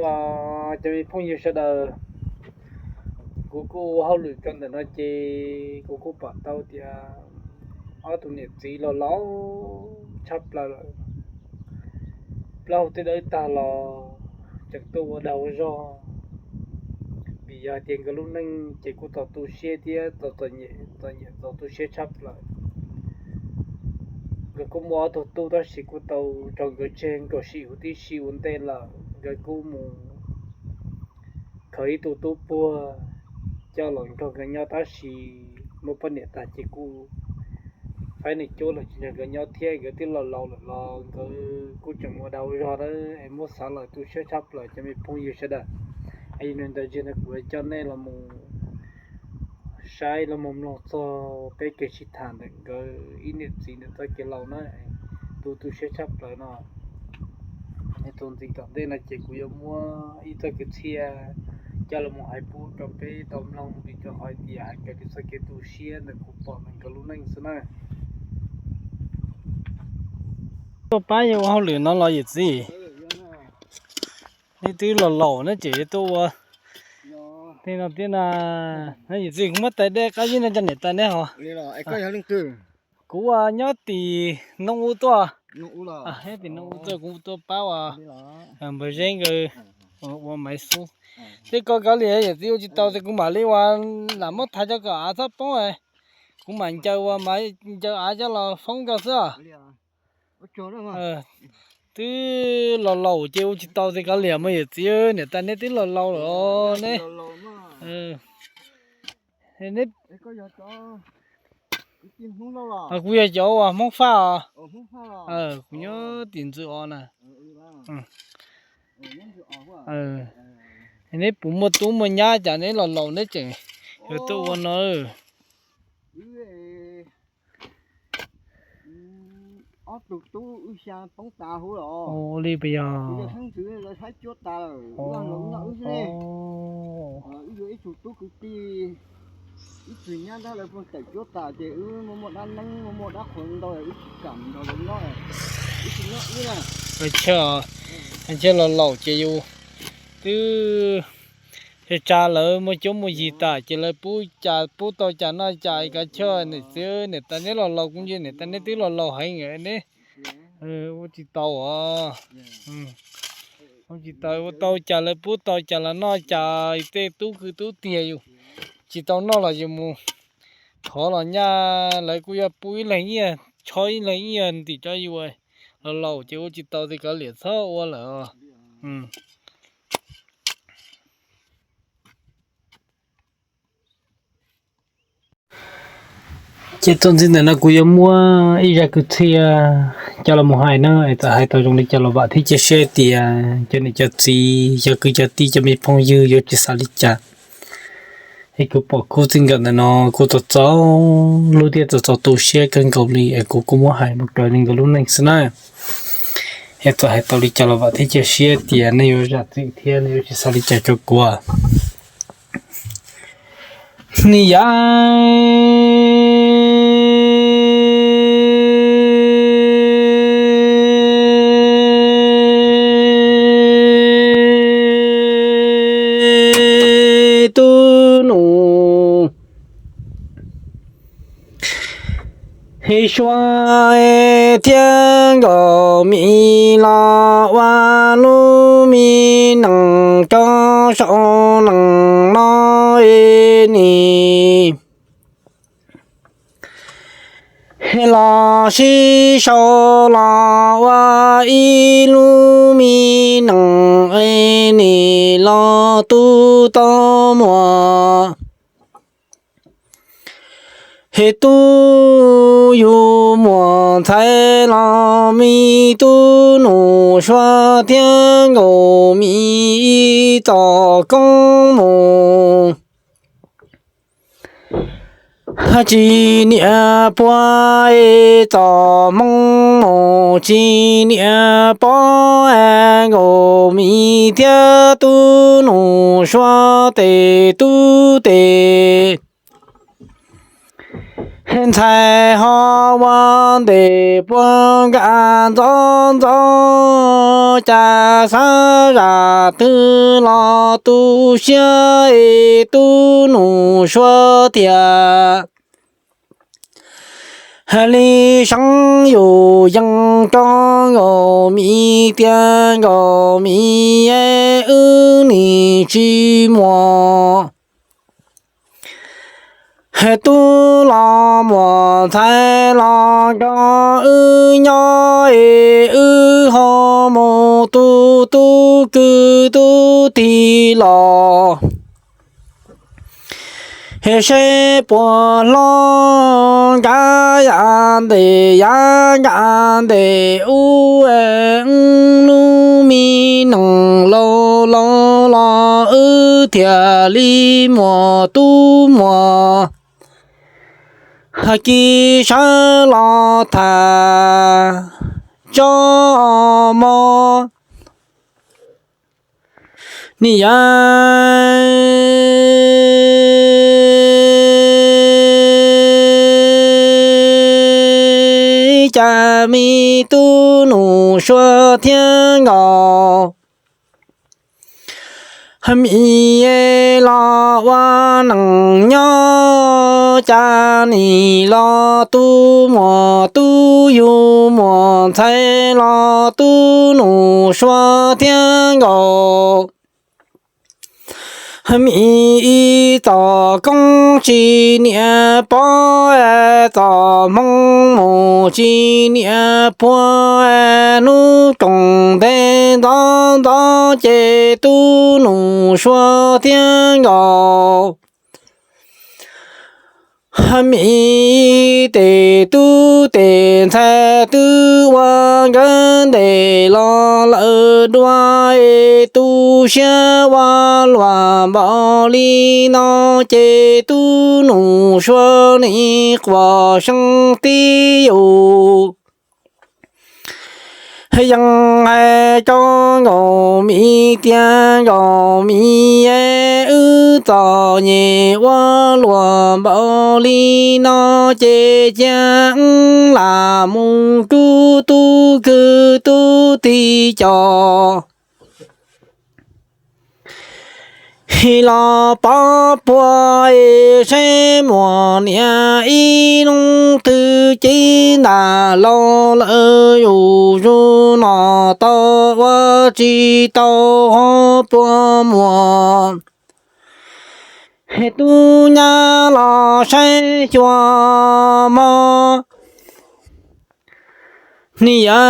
Cov me phooj ywg sawv daws, kuv kuj ua hauj lwm rau ntawm no ces kuv kuj pom tau tias ob tug niam txiv los laus tshaj plaws lawm, plaub hau twb dawb tag los tseem tuaj ua dag ua zog. Vim yog tias nkawd lub neej ces kuj tau tu siab thiab tau txom nyem txom tu siab tshaj plaws. Nkawd kuj muaj ob tug tub tab sis kuj tau raug nkawd tseg nkaum sim huv tib si ua ntej lawm, nkawd kuj mus khaws ib tug tub puag coj los nrog nkawd nyob tab sis muaj poj niam tag ces kuj faib nws cuab los tsis nrog nkawd nyob thiab. Nkawd twb los laus lawm los nkawd kuj tseem ua dag ua zog na, es muab xav los tu siab tshaj plaws cov me phooj ywg sawv daws. Es yog li ntawd kuv coj nej los mus saib los mus mloog txog peb kev sib tham ntawm nkawd ib niam txiv ntawm txoj kev laus na, tu tu siab tshaj plaws no. Txuas ntxiv tom ntej no ces kuv yuav muab ib txoj kwv txhiaj coj los mus hais pub rau peb tau mloog li rau qhov tias hais raws li txoj kev tu siab ntawm kuv pom ntawm nkawd lub neej xwb na. Tuaj pab yawg ua hauj lwm no los yawm txiv? Nej twb los laus na ces tuaj ua tej no thiab na. Yawm txiv, kuv muab tais dej qab zib no coj niam tais neb hos. Kuv ua nyob tim Noog Ub tuaj. Nyob tim Noog Ub tuaj, kuv tuaj pab ua npawg Zeb nkawd ua maiv xub. Tej ko kav liam yawm txiv ua tsis tau ces kuv mam li ua, lam muab thaiv cov kom av txhob poob. Kuv mam ncaws ua, ncaws av coj los foob rau xwb. Twb los laus ces ua tsis tau ces kav liam mas yawm txiv, niam tais neb twb los laus lawm ne. Kuv yog cov uas Hmoob Faj os. Kuv nyob tim Ntxwj Os na. Neb puas muaj tub muaj nyab cas neb los laus neb tseem yuav tuaj ua no? Ob tug tub wb xya poob tas huv los. Ua li puas yog? Wb yog xeeb ntxwv lawv saib cuab tas lawm, wb noj wb xwb ne. Wb yuav ib tug tub kwv tij, ib tug nyab nrog lawv pog tawm cuab tas ces wb muaj muaj dab neeb muaj muaj dab qhuas ntau wb tsis kam nrog lawv nyob, wb tsis nyob wb na. Ntshe los laus ces yus twb tsa lawv muaj cuab muaj yig tas ces lawv pub cas pub tau cas noj cas kav chawj. Niam txiv, niam tais neb los laus kuv ntsia niam tais neb twb los laus heev ne. Ua tsis tau os. Ua tsis tau, ua tau cas lawv pub tau cas los noj cas, tej tub kwv tub tij yus tsis tau noj los yus mus thov los nyaj lawv kuj yuav pub ib leeg nyiaj, tshob ib leeg nyiaj ntim rau yus. Los laus ces ua tsis tau ces kav liam txhob ua lawm. Ces txuas ntxiv ntawm no kuv yuav muab ib zaj kwv txhiaj coj los mus hais na, es txawm hais tau zoo li cas los vam thiab cia siab tias cov niam cov txiv, cov kwv cov tij, cov me phooj ywg yuav tsis xav li cas. Es kuv pom khub txij nkawm ntawm no kuj txaus txaus hlub thiab txaus txaus tu siab kawg nkaus li, es kuv kuj muab hais mus raws li nkawd lub neej xwb na. Es txawm hais tau li cas los vam thiab cia siab tias nej yuav zam txim thiab nej yuav tsis xav li cas rau kuv. Ni yam tub nus Hib suab thiab nkaus mi los ua lub mi neej rau saum neej no nim los sib sau los ua ib lub mi neej nim los tu tau muam. Hib tub yug muam ntxhais los mi tub nus suav thiab nkaus mi ib txoj koob mus. Tsis niam puag ib txoj hmoo mus, tsis niam pob nkaus mi thiab tub nus suav tes tub tes. Ntxhais ho ua ntes puag nkaj ntxov ntxov, cas xav zam twg los tu siab es tub Nus Sua tias, hais li seev yus yees rau Nkaus Mis tias, Nkaus Mis, wb nim tsis muaj tub los muaj ntxhais los nrog wb nyob es wb ho mus tu tub kwv tub tij los, seb puas hlob nrad yav ntes yav nrad ntes ub, wb lub me nees laus laus los wb thiaj li muaj tub muaj kiv sawv los tham tso mog. Nim yog cas me tub Nus Sua thiab Nkaus Mis los ua neej nyob, cas nim los tu muaj tub yug muaj ntxhais los tub Nus Sua thiab Nkaus Mis ib txoj koob tsis niam pov, txoj hmoo mus tsis niam puag, hnub roos ntev ntxov ntxov ces tub Nus Sua thiab Nkaus Mis tes tub tes ntxhais twb ua nkawd ntes los lawm dua, es tu siab ua luam npaum li no ces tub Nus Sua nim quaj seeb tib yus yees hais rau Nkaus Mis tias, Nkaus Mis, wb txom nyem ua luam npaum li no ces cia wb lam mus rub tub kwv tub tij coj los pov puag, saib muaj niam ib hnub twg cev ntaj laus lawm yus zus no tau ua tsis tau ho puas muaj tub nyab los saib xyuas mog. Nim yog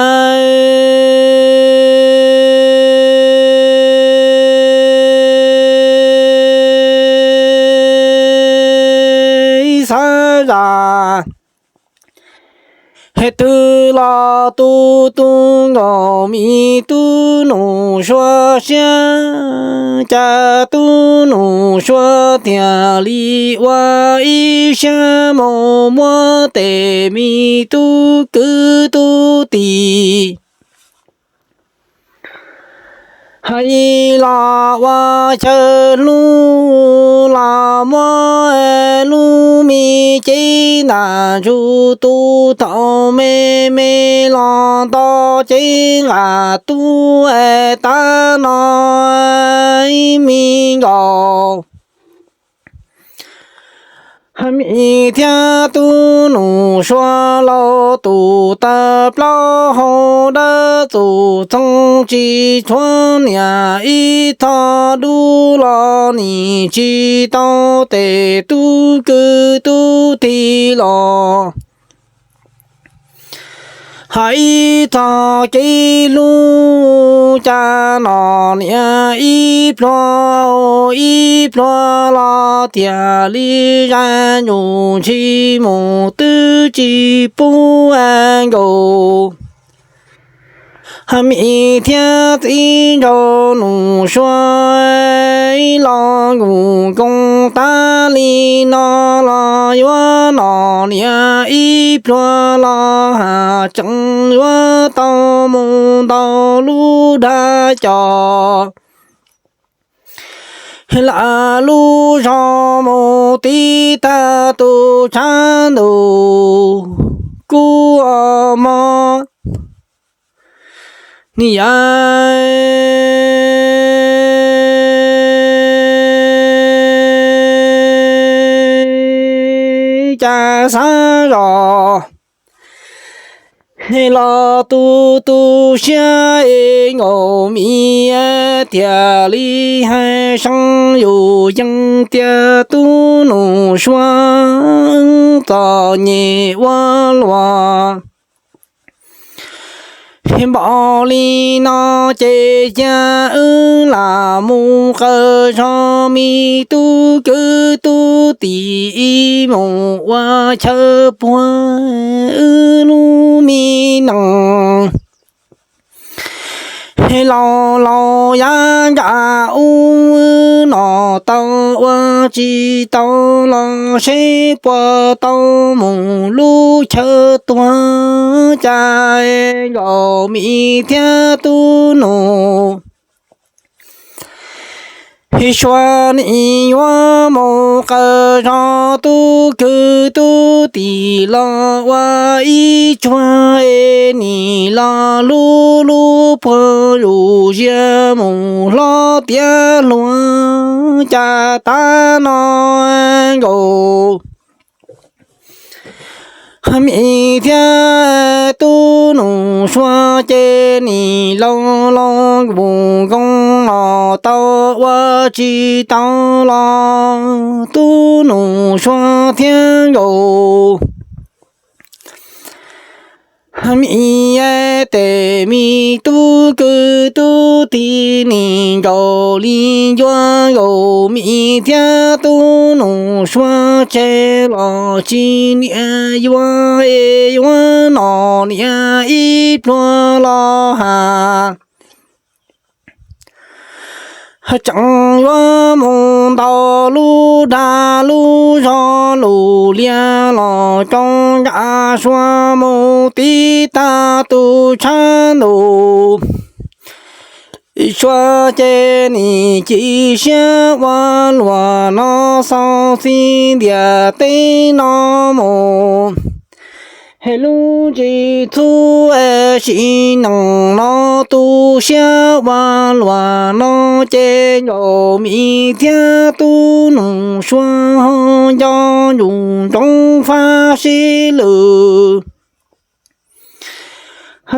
xav zam twg los tu tub Nkaus Mis tub Nus Sua siab, cas tub Nus Sua thiaj li ua ib siab mus muab tes me tub kwv tub tij hais los ua chaw hlub los muab lub me cev ntaj ntsug tu thaum me me los nto cev nqa tub es tav no ib me nkaus. Mis thiab tub Nus Sua laus tus tawg plaub hau dawb txuj txoo tsis tshuav niam ib txhoj dub los nim tsis tau tes tub kwv tub tij los hais ib txog kev hlub cas no niam ib pluag ib pluag los tiag li zaj ntsug ntshis mus twb tsis pub nkaus. Mis thiab txiv nraug Nus Sua los nkus nkoos tas li no los yuav no niam ib pluag los haj tseem yuav tau mus ntau lub dag coj Lam lub zog mus tib tag tus tshav ntuj kub mob. Nim yav cas xav zos los tu tu siab es nkaus mi tiag li hais seeb yus yeej tiag tub nus sua txom nyem ua luaj. Npaum li no ces cia wb lam mus qaws zog mi tub kwv tub tij ib mus ua chaw puag wb lub me nees. Laus laus yav nram ub wb nom tau ua tsis tau los seb puas tau mus lub chaw tuag cas nkaus mi thiab tub nus. Sua nim yuav mus qaws zog tub kwv tub tij los ua ib tsuag es nim los lub lub puag zuj zus mus hlob tiav hluas cas tag no nkaus mi thiab tub nus sua ces nim laus laus mus nkoos los tau ua tsis tau los tub nus sua thiab nkaus mi tes mi tub kwv tub tij nim nkaus li ncuab nkaus mi thiab tub nus sua tseg los tsis niam yuav es yuav nom niam ib pluag los has. Tseem yuav mus ntaus lub dag lub zog lus liab los rau nram sua mus tib tag tus tshav ntuj. Sua ces nim cia siab ua luam no xau xi ntiaj teb no mus. Lub ntsis txhub es sim neej no tu siab ua luam no ces nkaus mi thiab tub nus sua ho nco ntsum ntsoov fab sib lwm.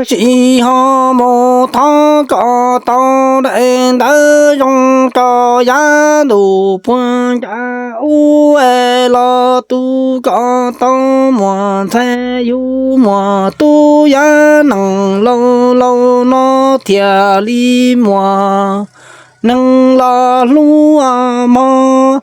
Sim ho mus thov kom tau daim ntawv zoo rau yav ntuj puag nram ub es los tu kom tau muam ntxhais yug muam tub yav neeg laus laus no thiaj li muaj neeg los hlub mog.